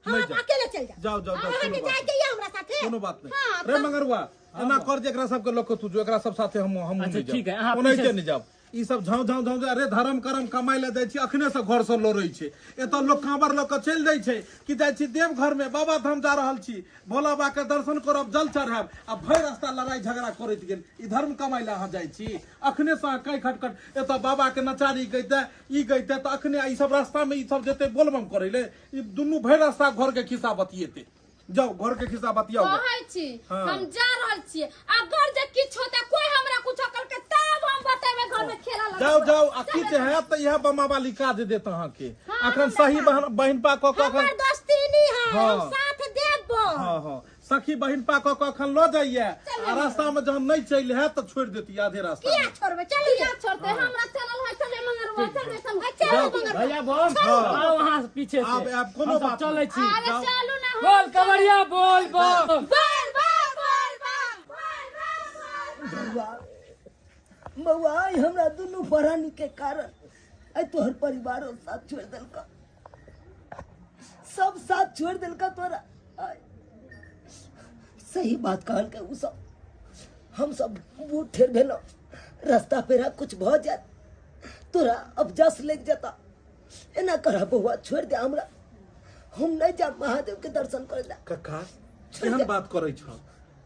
हम नहीं जाब। अकेले चल जाब। जाओ, जाओ, जाओ, अहाँ के कोनो बात जाय के ये हमरा साथे? कोनो बात नहीं। हाँ, रे मंगरुआ, एना कर जे एकरा सबके लऽ के तू जो, एकरा सब साथे हम अच्छा, नहीं जाब। ठीक है, अहाँ ओनाहिते पीछे नहीं जाब। ई सब झाँव झाँव झाँव अरे धर्म करम कमाइ लए जाइ छी, अखने से घर से लड़ै छै। एतऽ लोक कांवर लऽ के चलि जाइ छै कि जाइ छी देवघर में बाबा धाम जा रहल छी, भोला बाबा के दर्शन करब, जल चढ़ायब, आ भरि रास्ता लड़ाई झगड़ा करैत गेल। ई धर्म कमाइ लए अहाँ जाइ छी, अखने से अहाँ कहीं खटखट एतऽ बाबा के नचारी गैते ई गैते तऽ अखने ई सब रास्ता में ई सब जेतै बोलबम करै ले, ई दुनू भरि रास्ता घर के खिस्सा बतियेतै। जाओ घर के खिस्सा बतियाओ। कहै छी हाँ। हम जा रहल छी, अगर जे किछु होतै कोई हमरा कुछो करके तब हम बतेबै घर में खेला लगबै। जाओ जाओ, आ किछु हैत तऽ इएह बमा वाली काज देत अहाँके। हाँ, अखन सही बहिन पा कऽ कऽ हमर अखन दोस्ती नहीं है, हाँ। हम साथ देबो। हाँ हाँ, सखी बहिन पा कऽ कऽ अखन लऽ जाइए, आ रास्ता में जहन नहीं चलि हैत तऽ छोड़ि देती आधे रास्ता किया में। छोड़बै? चलू किया छोड़तै? हमरा चलल है, चले मंगरुआ, चलबै संग। चलू मंगरुआ। भैया बम, आओ अहाँ से पीछे से। आब आब कोनो हम सब बात चलै नहीं। छी। अरे चलू ना, हम बोल कवरिया, बोल बोल। बोल बोल बोल बोल बोल। बउआ, बउआ, आइ हमरा दुनू प्राणी के कारण आइ तोहर परिवारो साथ छोड़ देलका, सब साथ छोड़ देलका तोरा। आइ सही बात कहल के उ सब, हम सब बूढ़ ठेर भेलो, रास्ता पेरा कुछ भ जात तोरा अब जस लग जाता। एना कर बउआ, छोड़ दे हमरा, हम नहीं जाब महादेव के दर्शन करे ला। कक्का केहन बात करै छह,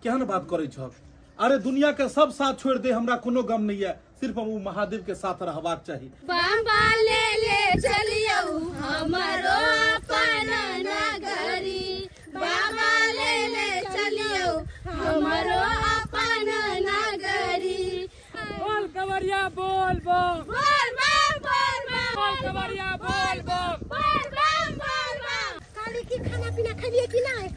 केहन बात करै छह? अरे दुनिया के सब साथ छोड़ दे, हमरा कोनो गम नहीं है, सिर्फ हम उ महादेव के साथ रहबाक चाही। बाबा ले ले चलियौ हमरो अपन नगरी, बाबा ले ले चलियौ हमरो अपन नगरी। बोल कवरिया, बोल बोल। बोल बम बोल बम। बोल कवरिया, बोल बम। बोल बम बोल बम। काली की खाना पीना खेलिए कि नहीं?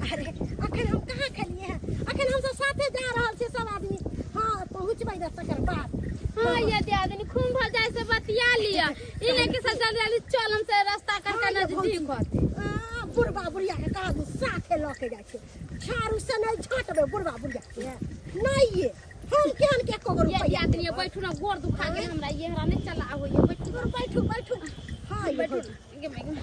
अरे अखन हम कहाँ खेलिए हैं, अखन हम सब साथे जा रहल छी सब आदमी। हाँ पहुँचबै ने तकर बाद। हाँ ये दियादनी खून भर जाए से बतिया लिया, इने के साथ जल्दी जल्दी चल हमसे रास्ता करके नजदीक होते। बुढ़बा बुढ़िया के कहा साथे लऽ के जाइ छै, झाड़ू से नहीं झाँटबै बुढ़बा बुढ़िया के नहीं। ये हम केहन के एको गो ये रुपैया दियादनी बैठू ना, गोर दुखा गेल हमरा, ये हमरा नहीं चला होइए, बैठू बैठू बैठू। हाँ ये बैठू।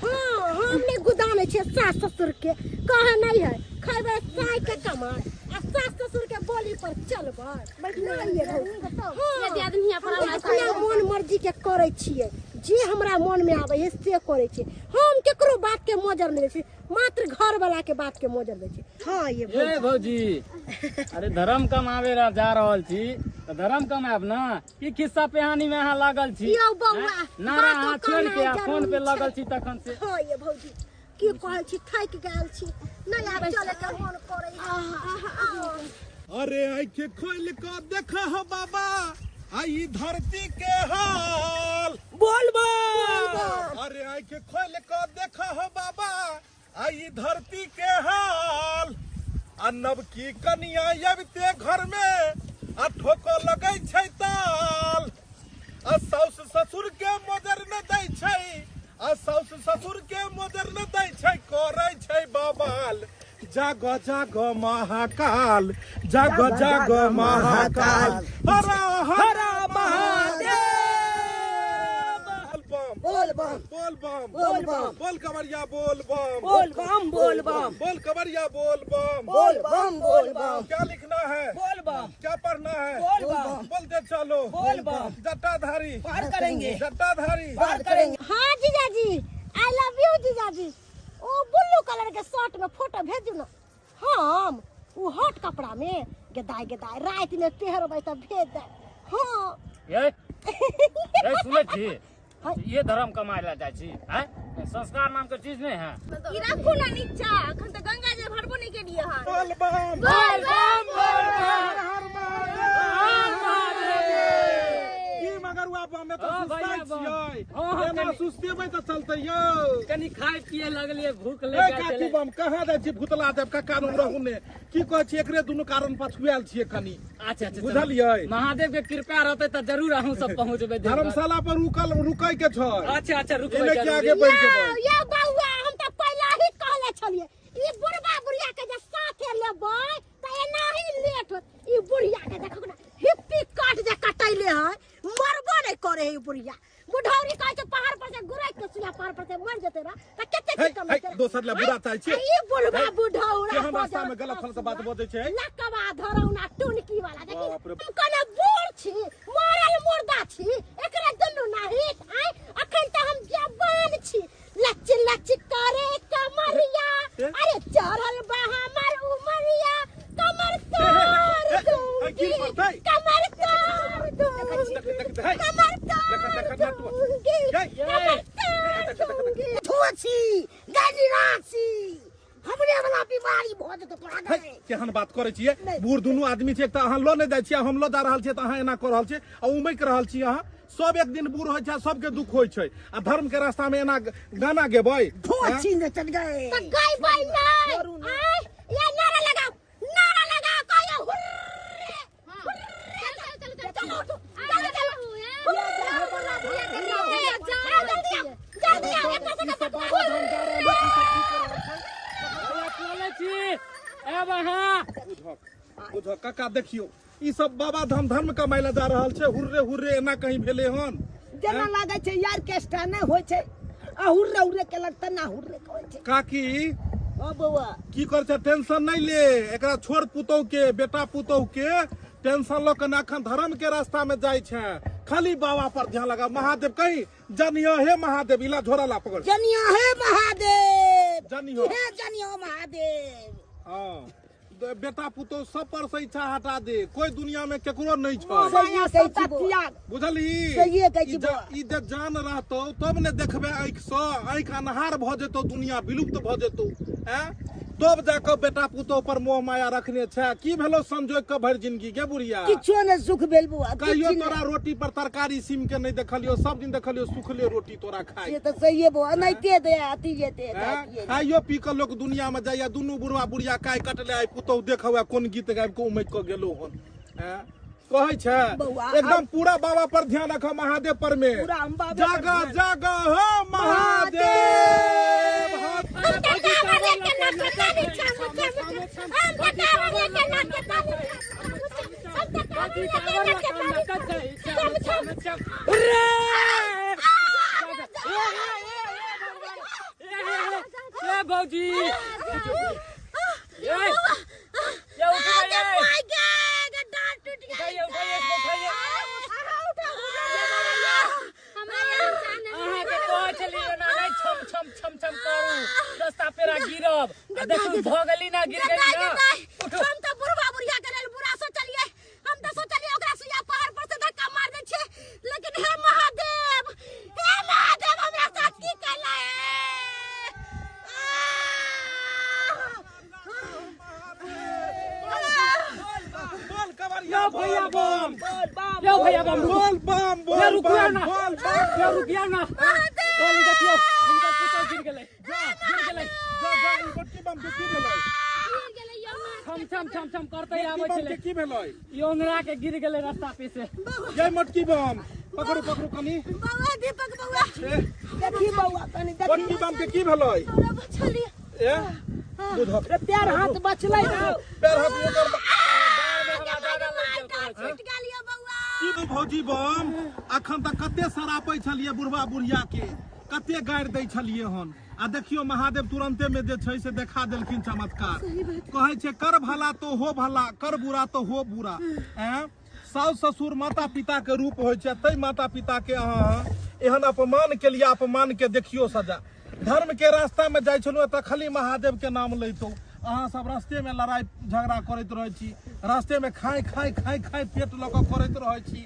हाँ हम नहीं गुदाने छियै सास ससुर के, कहे नहीं है खेबै साय के कमाय आ सास ससुर के बोली पर चलबै। नहीं ये ये दियादनी यहाँ पर हम हमरा अपना मन मर्जी के करै छियै, जे हमरा मन में आबै है से करै छियै, हम केकरो बात के मोजर नहीं दै छियै, मात्र घर वाला के बात के मोजर दै छियै। हाँ ये ए भौजी, अरे धर्म कमावे ला जा रहल छी तऽ धर्म कमायब ना, की खिस्सा पेहानी में अहाँ लागल छी? यौ बौआ, नारा अहाँ बातो छोड़ के आ करनाइ फोन पे जरूरी लागल छै। छी तखन से। हाँ ये भौजी की कहै छी, थाकि गेल छी, नहीं आब चले के मन करै है। अरे आँखि खोल के देख हो बाबा, आई धरती के हाल। बोल बम। अरे आँखि खोल के देख हो बाबा, आई धरती के हाल। आ नवकी कनिया अबिते घर में आ ठोको लगै छै ताल, आ साउस ससुर के मोजर न दै छै, आ साउस ससुर के मोजर न दै छै, करै छै बवाल। जागो जागो महाकाल, जागो जागो महाकाल, हर हर महादेव। बोल बम, बोल बम, बोल बम, बोल कमरिया, बोल बम, बोल बम, बोल बम, बोल कमरिया, बोल बम, बोल बम, बोल बम। क्या लिखना है? बोल बम। क्या पढ़ना है? बोल बम। बोलते चलो, बोल बम। जटाधारी पार करेंगे, जटाधारी पार करेंगे। हाँ जीजाजी, I love you जीजाजी। ओ ब्लू कलर के शर्ट में फोटो भेजू ना, हम वो हॉट कपड़ा में गेदाय गेदाय रात में पहरबै त भेज दे। हाँ ये ये सुनै छी, ये धर्म कमाय ला जाइ छी, हैं? संस्कार नाम के चीज नहीं है। ई राखू ना नीचा, अखन त गंगा जल भरबो नहीं केलिए हन। बोल बम, बोल बम, बोल बम, हर महादेव। की मगरुआ बम में तो हाँ, सुस्ताइ भैया बम। छियै। हाँ, एना कनी- सुस्तेबै तऽ चलतै यौ। कनी खाय पिए लगलिए, भूख ए लग काकी गेलै। बम, कहाँ जाइ छी भूतला देव कक्का रहू ने? की कहै छी, एकरे दुनू कारण पछुआयल छियै कनी। अच्छा अच्छा, बुझलियै? महादेव के कृपा रहतै तऽ जरूर अहूँ सब पहुँचबै देवघर। धर्मशाला पर रुकल रुकै के छै। अच्छा अच्छा, रुकबै एने के जरूर। आगे बढ़ि जेबै। यो बौआ, हम तऽ पहला ही कहले छलियै, ई बुढ़बा बुढ़िया के जे साथे लेबै तऽ एनाही लेट होत। ई बुढ़िया के देखो ना, हिप्पी काट जे कटैले है, मरबो नहीं करे है ई बुढ़िया। बुढ़ौरी कहै छै पहाड़ पर से गुरैक के सुइया पहाड़ पर से मर जेतै ना तऽ कते हे, की कमेतै। हे, दोसर लए बुरा चाहै छियै। ई बुढ़बा बुढ़ौरा केहन रास्ता में गलत फलत बात बजै छै? लकवा धरौना टुनकी वाला देखी। बाप रे। हम कहले बूढ़ छी, मरल मुर्दा छी, एकरा दुनू नाहित आय। अखन तऽ हम जवान छी, लच लच करे कमरिया, अरे चढ़ल बा हमर उमरिया, कमर तोड़ दूंगी, गिर पड़तै। कमर तोड़ दूंगी, देख, देख, देख, कमर देख, तोड़ देख, नटुआ। दूंगी, ये, कमर तोड़ दूंगी। छी गाली रासी, हमरे वाला बीमारी भऽ जेतौ तोरा। हे, केहन बात करै छियै? बूढ़ दुनू आदमी छै, एक तऽ अहाँ लऽ नहि जाइ छियै, हम लऽ जा रहल छियै तऽ अहाँ एना कऽ रहल छियै आ उमकि रहल छी। अहाँ सब एक दिन बूढ़ होइ छै, सबके दुख होइ छै, आ धर्म के रास्ता में एना गाना गेबै? छी ने चल गए तऽ गइबै नै आय। या नारा लगाओ, नारा लगाओ, कहियो हुर्रे हुर्रे। चल चल चलो उठो, चलो चलो, हुर्रे, जल्दी आओ, जल्दी आओ, एकर सबके सब भैया चलै छी, एब अहाँ। बुझक बुझक काका, देखियौ ई सब बाबा धाम धर्म कमाइ लए जा रहल छै, हुर्रे हुर्रे एना कहीं भेलै हन? जेना लागै छै यार केस्टा नहि होइ छै, आ हुर्रे हुर्रे केलक तऽ ना हुर्रे कहै छै। काकी। हाँ बौआ। की कर छै, टेंशन नहीं ले, एकरा छोड़, पुतोह के बेटा पुतोह के टेंशन लऽ के अखन धर्म के रास्ता में जाइ छै। खाली बाबा पर ध्यान लगा, महादेव कहीं जनियो हे महादेव, इला झोरा ला पकड़। जनियो हे महादेव। जनियो। हे जनियो महादेव। हाँ, बेटा पुतोह सब पर से इच्छा हटा दे, कोई दुनिया में केकरो नहीं छै। सहिए कहै छी बौआ। त्याग। बुझली? सहिए कहै छी ई बौआ। ई जे जान रहतौ तब ने देखबे आँखि सँ, आँखि अन्हार भऽ जेतौ, दुनिया विलुप्त भऽ जेतौ, ऐं तब जाकऽ बेटा पुतोह पर मोह माया रखने छै। की भेलौ संजोग के भरि जिंदगी गे बुढ़िया? किछो ने सुख भेल बौआ। कहियो किछु तोरा रोटी पर तरकारी सीम के नहीं देखलियो, सब दिन देखलियो सुखले रोटी तोरा खाइ। से तऽ सहिए बौआ, एनाहिते दे अथी जेते। ऐं? खाइयो पी के लोक दुनिया में जाइया, दुनू बुढ़वा बुढ़िया काय कटले आइ पुतोह देखौ कोन गीत गाबि के उमकि के गेलो हन, ऐं? कहै छै बौआ, एकदम पूरा बाबा पर ध्यान रख, महादेव पर में। पूरा हम बाबे पर जागा ध्यान। जागा हो महादेव। हम तऽ कांवर लेके नाचतानी छम छम छम, हम तऽ कांवर लेके नाचतानी छम छम, हम तऽ कांवर लेके नाचतानी छम छम। ए भौजी, ए ये उठ गए। उठाइए उठाइए इसको, उठाइए। अहाँके कहै छलियै ना नहि छम छम छम छम करू, रस्ता पेरा गिरब, आ देखू भऽ गेली ना, गिर गेली ना। उठू। हम तऽ बुढ़वा बुढ़िया के लेल बुरा सोचलियै, हम तऽ सोचलियै ओकरा सुइया पहाड़ पर से धक्का मार दै छै, लेकिन हे महादेव, हे महादेव, हमरा साथ की कैला? बोल कवरिया। यो भैया बम। बोल बम। यो भैया बम, रुको। बोल बम। ये बोल रुकियो बम। ना। बोल बम। यो रुकियो ना, बोल, देखियो हिनकर पुतोह गिर गेलै, गिर गेलै। जा जा, ई बटकी बम के की भेलै? छम छम छम छम करते मोटकी आबै बम छलै के की भेलै? ई ओंगरा के गिर गेलै रास्ता पे से। जय मोटकी बम। पकड़ू पकड़ू कनी। बौआ दीपक बौआ, देखी बौआ कनी देखी। बंटी बम के की भेलै? हमरा बचलिए। ए बुझक रे पैर हाथ बचलै ना। पैर हाथ ओकर छूट गेलिए बौआ। की भौजी बम, अखन तक कते सरापै छलिए बुढ़वा बुढ़िया के, कते गारि दै छलिए हन, आ देखियो महादेव तुरंते में जे छै से देखा देलखिन चमत्कार। कहै छै कर भला तो हो भला, कर बुरा तो हो बुरा। ऐं साउस ससुर माता पिता के रूप होइ छै, तै माता पिता के अहाँ एहन अपमान के लिए अपमान के देखियो सजा। धर्म के रास्ता में जाइ छलहुँ तऽ खाली महादेव के नाम लैतहुँ, अहाँ सब रास्ते में लड़ाई झगड़ा करैत रहै छी, रास्ते में खाइ खाइ खाइ खाइ पेट लऽ कऽ करैत रहै छी,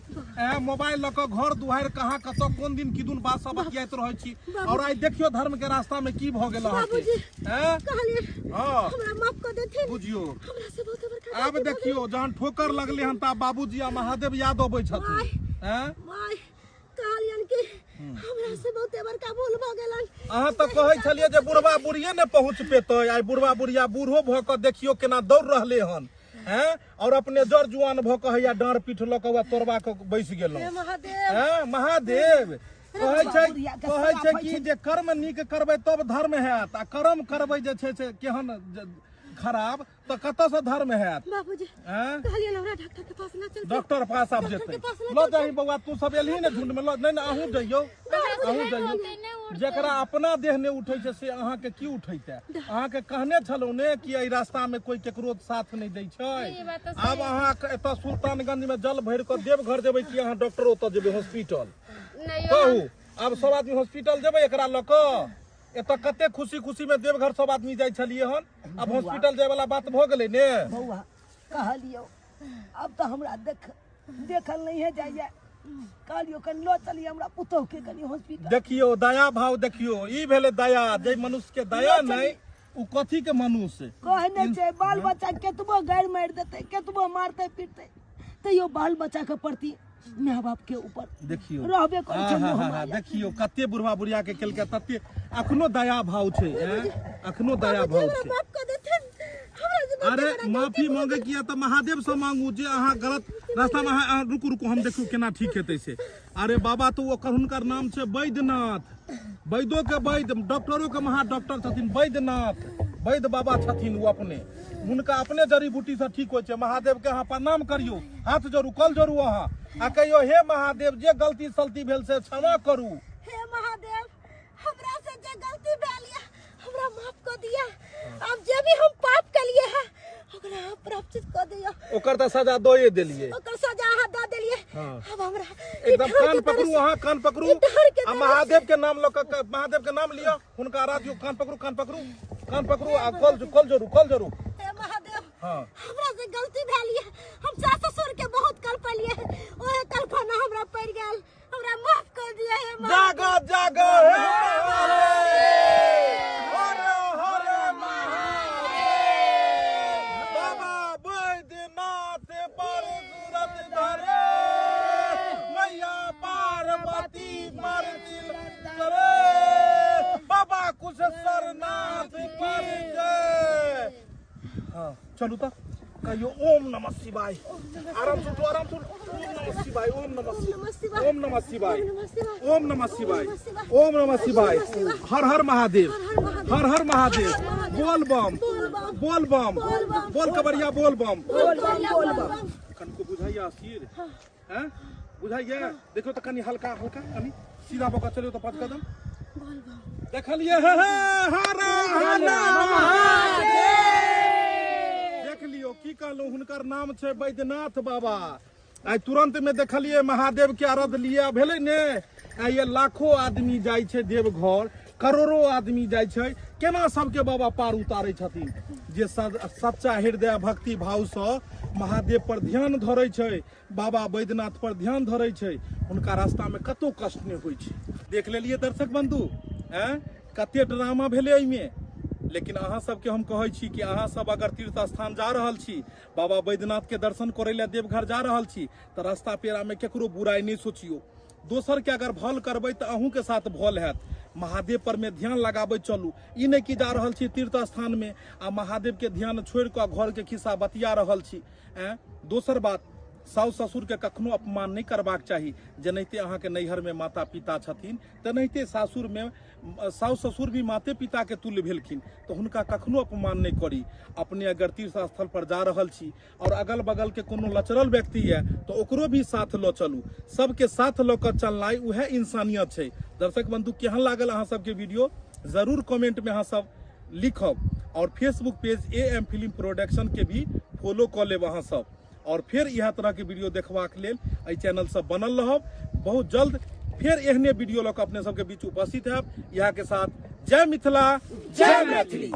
मोबाइल लऽ कऽ घर दुआरि कहाँ कतऽ कोन दिन किदुन बात सब बतियाइत रहै छी, और आइ देखियो धर्म के रास्ता में की भऽ गेल अहाँके। हाँ हमरा माफ कऽ देथिन। बुझियो हमरा से बहुत बड़का आब देखियो जहन ठोकर लगले हन तऽ बाबूजी आ महादेव याद अबै छथिन। माय कहलियन कि हमरा से बहुत बड़का भूल भऽ गेलन। अहाँ तऽ कहै छलियै जे बुढ़वा बुढ़िये ने पहुँच पेतै, आइ बुढ़वा बुढ़िया बूढ़ो भऽ कऽ देखियो केना दौड़ रहले हन, हैं, और अपने जर जुआन भऽ कऽ हैया डाँड़ पीठ लऽ कऽ तोड़बा कऽ बैस गेलहुँ। महादेव महादेव कहै छै, कहै छै कि जे कर्म नीक करबै तब धर्म हैत, आ कर्म करबै जे छै से केहन खराब तऽ कतऽ से धर्म हैत? बाबूजी कहलियन हमरा डॉक्टर के पास ना चलते, डॉक्टर पास आब जेतै। लऽ जाही बौआ, तू सब एलही ने झुंड में, लऽ नहि नहि अहूँ जइयौ, अहूँ जइयौ। जकरा अपना देह नहि उठै छै से अहाँके की उठैतै? अहाँके कहने छलहुँ ने कि एहि रास्ता में कोई केकरो साथ नहि दै छै। आब अहाँ एतऽ सुल्तानगंज में जल भरि कऽ देवघर जेबै कि अहाँ डॉक्टर ओतऽ जेबै हॉस्पिटल? कहू आब सब आदमी हॉस्पिटल जेबै एकरा लऽ कऽ? एतऽ कते खुशी खुशी में देवघर सब आदमी जाइ छलियै हन, आब हॉस्पिटल जाय वाला बात भऽ गेलै ने। बौआ कहलियौ अब तऽ हमरा देखल नहीं है जाइए, कहलियौ कनि लऽ चलियै हमरा पुतोह के कनि हॉस्पिटल। देखियौ दया भाव, देखियौ ई भेलै दया। जे मनुष्य के दया नहि उ कथी के मनुष्य? कहने छै बाल बच्चा केतबो गारि मारि देतै, केतबो मारतै पीटतै, तैयो बाल बच्चा के प्रति माय बाप के ऊपर देखियो रहबे करै छै मोह माया। देखियो कते बुढ़वा बुढ़िया के केलकै तते अखनो दया भाव छै, अखनो दया भाव छै। माफ कऽ देथिन हमरा से। अरे माफी मांगे किया तऽ महादेव से मांगू जे अहाँ गलत रास्ता में अहाँ रुकू रुकू हम देखू केना ठीक हेतै से। अरे बाबा तो ओकर हुनकर नाम छै वैद्यनाथ, वैद्यो के वैद्य, डॉक्टरो के महा डॉक्टर छथिन वैद्यनाथ, वैद्य बाबा छथिन ओ अपने, हुनका अपने जड़ी बूटी से ठीक होइ छै। महादेव के अहाँ प्रणाम करियौ, हाथ जोड़ू, कल जोड़ू अहाँ, आ कहियौ हे महादेव जे गलती सलती भेल से क्षमा करू। हे महादेव हमरा से जे गलती भेल या हमरा माफ कऽ दिया, अब जे भी हम पाप केलिए है ओकरा अहाँ प्रायश्चित कऽ दियौ। ओकर तऽ सजा दए देलियै, ओकर सजा अहाँ दऽ देलियै। अब हमरा एकदम कान पकड़ू, अहाँ कान पकड़ू आ महादेव के नाम लऽ कऽ महादेव के नाम लिअ, हुनका आराधियौ, कान पकड़ू कान पकड़ू कान पकड़ू आ कल कल जोड़ू कल जोड़ू। हे महादेव हाँ हमरा से गलती भेल ये, हम सास ससुर के बहुत कल्पलिए, ओहे कल्पना हमरा पड़ गेल, हमरा माफ कर दिया हे महादेव। जागो जागो हे महादेव, हर हर महादेव, बाबा वैद्यनाथ पर सूरत धरे, मैया पार्वती मर्जी करे, बाबा कुशेश्वरनाथ पर जय। हाँ चलू तऽ कहियो ओम नमः शिवाय, आराम से उठो, आराम से उठो। ओम नमः शिवाय, ओम नमः शिवाय, ओम नमः शिवाय, ओम नमः शिवाय, ओम नमः शिवाय, हर हर महादेव, हर हर महादेव, बोल बम बोल बम बोल कबरिया बोल बम। कनको बुझाइया सिर हैं, बुझाइया? देखो तो कनी हल्का हल्का कनी सीधा भऽ कऽ चलियौ तऽ 5 कदम देखलिए। हे हर हर महादेव। देख लियौ की कहलहुँ, हुनकर नाम छै वैद्यनाथ बाबा। आइ तुरंत में देखलिए महादेव के आरध लिया भेलै ने। आइ ये लाखों आदमी जाइ छै देवघर, करोड़ों आदमी जाइ छै, केना सबके बाबा पार उतारै छथिन। जे सच्चा हृदय भक्ति भाव से महादेव पर ध्यान धरै छै, बाबा वैद्यनाथ पर ध्यान धरै छै, हुनका रास्ता में कतौ कष्ट नहि होइ छै। देख लेलिए दर्शक बंधु, हैं कते ड्रामा भेलै एहिमे। लेकिन अहाँ सबके हम कहै छी कि अहाँ सब अगर तीर्थ स्थान जा रहल छी, बाबा वैद्यनाथ के दर्शन करै लए देवघर जा रहल छी, तऽ रास्ता पेरा में केकरो बुराइ नहि सोचियौ। दोसर के अगर भल करबै तऽ अहूँ के साथ भल हैत। महादेव पर में ध्यान लगाबै चलू, ई नहि कि जा रहल छी तीर्थ स्थान में आ महादेव के ध्यान छोड़ि कऽ घर के खिस्सा बतिया रहल छी। दोसर बात, साउस ससुरके कखनो अपमान नहि करबाक चाही। जेनाहिते अहाँके नैहरमे माता पिता छथिन, तेनाहिते सासुरमे साउस ससुर भी माते पिताके तुल्य भेलखिन, तऽ हुनका कखनो अपमान नहि करी। अपने अगर तीर्थ स्थल पर जा रहल छी और अगल बगल के कोनो लचरल व्यक्ति है तो ओकरो भी साथ लऽ चलू। सबके साथ लऽ कऽ चलनाइ उएह इंसानियत छै। दर्शक बंधु, केहन लागल अहाँ सबके वीडियो जरूर कमेंट में अहाँ सब लिखब और Facebook page A M film production के भी फॉलो कऽ लेब अहाँ सब। और फेर इएह तरह के वीडियो देखबाक लेल एहि चैनल से बनल रहब। बहुत जल्द फेर एहने वीडियो लऽ कऽ अपने सबके बीच उपस्थित हैब। इएह के साथ जय मिथिला, जय मैथिली।